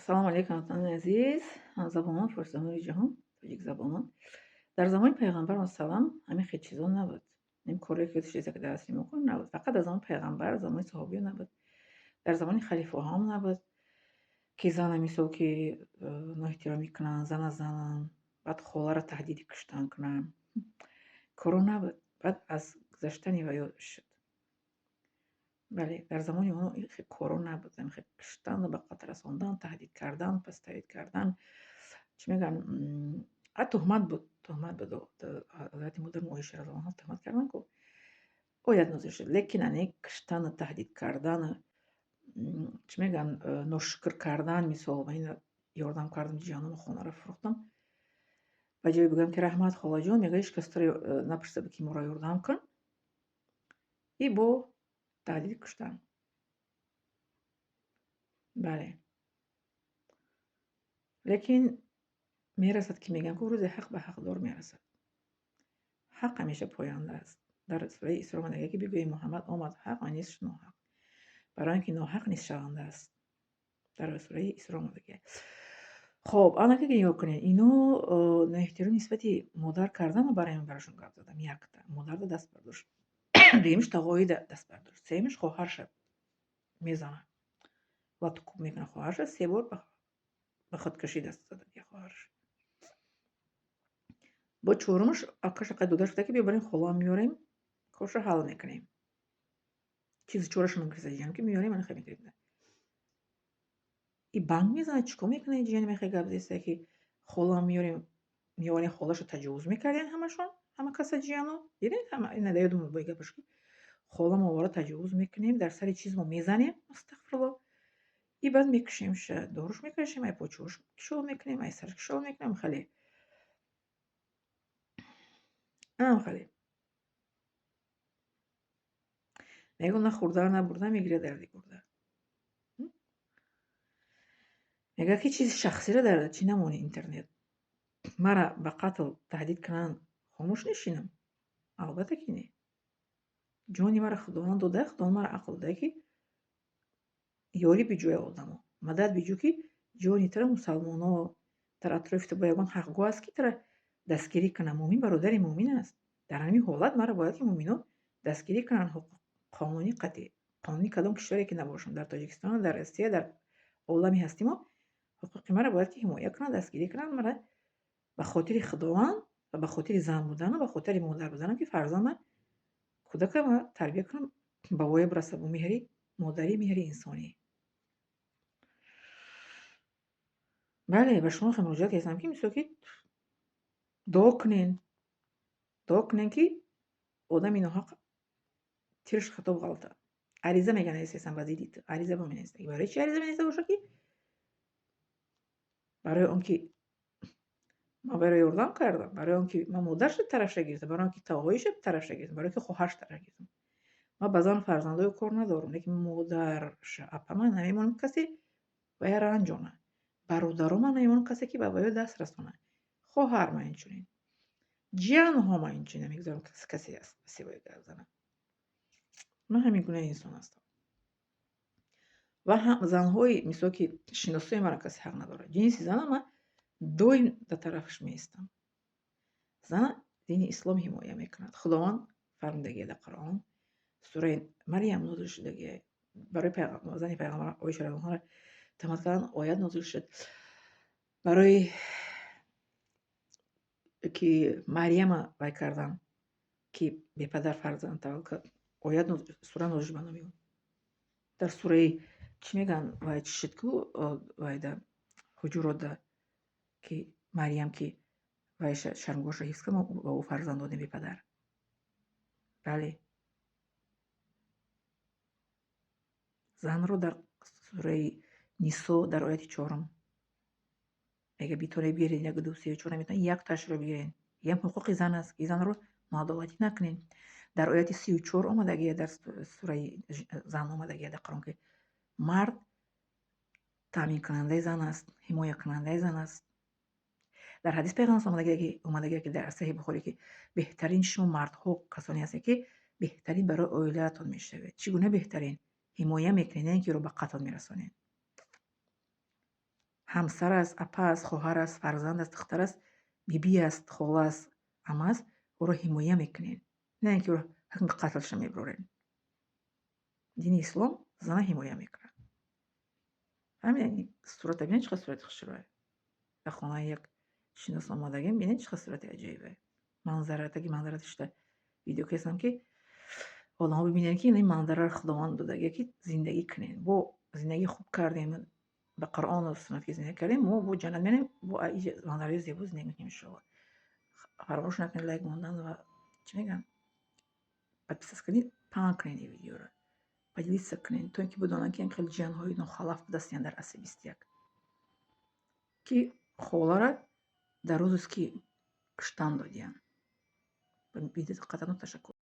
Ассалому алайкум, ҳамватанони азиз, ҳамзабонон, форсизабонони ҷаҳон, тоҷикзабонон. Дар замони пайғамбар салам ҳамин хел чизо набуд. Ин коре ки чизе ки дар асри мо кун набуд. Фақат дар замони пайғамбар, замони саҳобиё набуд. Дар замони халифаҳоам набуд, ки зана мисол ки ноэҳтиромӣ кунанд, зана зананд, баъд холаро таҳдиди куштан кунанд. Коро набуд. Баъд аз гузаштани ваё шуд. Бале, дар замони онҳо ин хел коро набуд. Ҳамин хел куштану ба қатл расондан, таҳдид кардан, пастаҳид кардан. Чӣ мегӯянд, туҳмат буд, туҳмат буд. Ҳазрати модари мо Оиша разияллоҳу анҳо туҳмат карданд ку. Оят нозил шуд. Лекин ане куштану таҳдид кардану, чӣ мегӯянд, ношукр кардан, мисол ман ина ёрдам кардам, ҷияному хонаро фурӯхтам. Ба ҷое бигӯям ки раҳмат, холаҷон, мегӯяд, ҳеҷ кас туро напурсида буд, ки моро ёрдам кун. И бо таҳдиди куштан. Бале. Лекин мерасад, ки мегӯям ку, рӯзе ҳақ ба ҳақдор мерасад. Ҳақ ҳамеша поянда аст. Дар сураи Исро мегӯяд, ки бигӯ, Муҳаммад, омад ҳақ ва низ шуд ноҳақ. Барои он ки ноҳақ низ шаванда аст. Дар сураи Исро омадагиа. Хоб, анака ки нигоҳ кунед, ино ноэҳтиромӣ нисбати модар кардан, ман барои ҳамин барошон гап задам. Якта модарда даст бардошт. Дуюмиш тағоида даст бардошт. Сеюмиш хоҳарша мезанад. Лату кӯб мекунад хоҳарша, се бор ба худкушӣ даст зада хоҳарш. Бо чорумаш акаша қайд додаш гуфта, ки биё барем, холаам меорем, корша ҳал мекунем. Чизи чораша мегирифта ҷиям, ки меорем, ана хел мекунем. И банг мезанад, чӣ кор мекунад ҷияни мехе гап зеста, ки холаам меорем, меорем, холаша таҷовуз мекардем ҳамашон, ҳама каса ҷияно. Дидед, ҳама ина да ёдум бо гапаш, ки холамо овара таҷовуз мекунем, дар сари чиз мо мезанем, астағфируллоҳ. И баъд мекушемша, доруш мекашем, ай почош кишол мекунем, ай сарш кишол мекунем, хеле. Ам хеле. Мегӯ, на хӯрда, на бурда, мегирад дарди гурда. Мегӯяд, ки чизи шахсиро дар чӣ намони интернет. Мара ба қатл таҳдид кунанд, хомӯш нишинам? Албатта ки не. Ҷони мара Худованд дода, Худованд мара ақл дода, ки ёрӣ биҷӯя одамо. Мадад биҷӯ, ки ҷони туро мусалмоно дар атрофи ту бо ягон ҳақгӯ аст, ки туро дастгирӣ кунад. Мӯмин бародари мӯмин аст. Дар ҳамин ҳолат мара бояд ки мӯмино дастгирӣ кунанд ҳуқуқ қонунӣ қатъӣ. Қонуни кадом кишваре ки набошам, дар Тоҷикистон, дар Россия, дар олами ҳастимо ҳуқуқи мара бояд ки ҳимоя кунанд, дастгирӣ кунанд мара ба хотири Худованд ва ба хотири зан будану ба хотири модар буданам, ки фарзандам, кӯдакама тарбия кунам, ба воя бирасад бо меҳри модарӣ, меҳри инсонӣ. Бале, ба шумо хел муроҷиат кардам, ки мисол ки дуо кунен, дуо кунен, ки одами ноҳақ тирш хато ғалта. Ариза мега нависесам ба зидди ту. Ариза бо менависад. Барои чӣ ариза менависа бошад, ки барои он ки ман барои ёрдам кардам, барои он ки ман модарша тарафша гирифтам, барои он ки тағоиша тарафша гирифтам, барои он ки хоҳарш тараф гирифтам. Ман ба зану фарзандои кор надорам, лекин модарша апама намемонам касе вая ранҷона. Бародарома намемонам касе ки ба ваё даст расонад. Хоҳар ма инчунин. Ҷиянҳома инчунин намегузорам касе севои гап занад. Ман ҳамин гуна инсон ҳастам. Ва занҳои мисол ки шиносои маро касе ҳақ надорад. Ҷинси зана ман доим дар тарафаш меистам. Зана дини ислом ҳимоя мекунад. Худованд фармудагия дар Қуръон, сураи Марьям нозил шудагия барои зани пайғамбар Оиша разияллоҳу анҳоро туҳмат кардан, оят нозил шуд. Барои ки Марьяма вай кардан, ки бепадар фарзанд таваллуд кард, оят, сура нозил шуд ба номи ӯ. Дар сураи чӣ мегӯянд, вай чӣ шуд ку, вайда Ҳуҷуротда, ки Марьям ки вай шармгоҳашро ҳифз кард, мо ба ӯ фарзанд додем бепадар. Бале. Занро дар сураи Нисо дар ояти чорум мега, битонед бигиред, як, ду, се, чор, наметавонед, якташро бигиред. Ям ҳуқуқи зан аст, ки занро ноадолатӣ накунед. Дар ояти 34 омадагия, дар сураи зан омадагия дар Қуръон, ки мард таъминкунандаи зан аст, ҳимоякунандаи зан аст. Дар ҳадис пайғамбар омадагия, ки дар Саҳиҳи Бухорӣ, ки беҳтарин шумо мардҳо касоне ҳастед, ки беҳтарин барои оилаатон мешавед. Чӣ гуна беҳтарин? Ҳимоя мекунед, на ин ки ӯро ба қатл мерасонед. Ҳамсар аст, апа аст, хоҳар аст, фарзанд аст, духтар аст, бибӣ аст, хола аст, ама аст, ӯро ҳимоя мекунед, на ин ки ӯро ҳукми қатлша мебароред. Дини ислом зана ҳимоя мекунад. Фаҳмидед? Сурата бинед, чӣ қадр сурати хушрӯе. Дар хонаи як шинос омадагим, бинед, чӣ қадр сурати аҷоибе. Манзара, таги манзара шуда видео кардам, ки одамҳо бибинанд, ки ин манзараро Худованд додагия, ки зиндагӣ кунед. Бо зиндагии хуб кардем, ба Қуръону суннат ки зиндагӣ кардем, мо бо ҷаннат мерем, бо манзараи зебо зиндагӣ мекунем, иншоалло. Фаромӯш накунед лайк мондан ва, чӣ мегӯянд, подписаться кунед, паҳн кунед ин видеоро, поделиться кунед, то ин ки бидонанд, ки ин хеле ҷиянҳои нохалаф будастиянд дар асри 21, ки холара дар рӯзест, ки куштан додиянд. Ба видео диққататон ташаккур.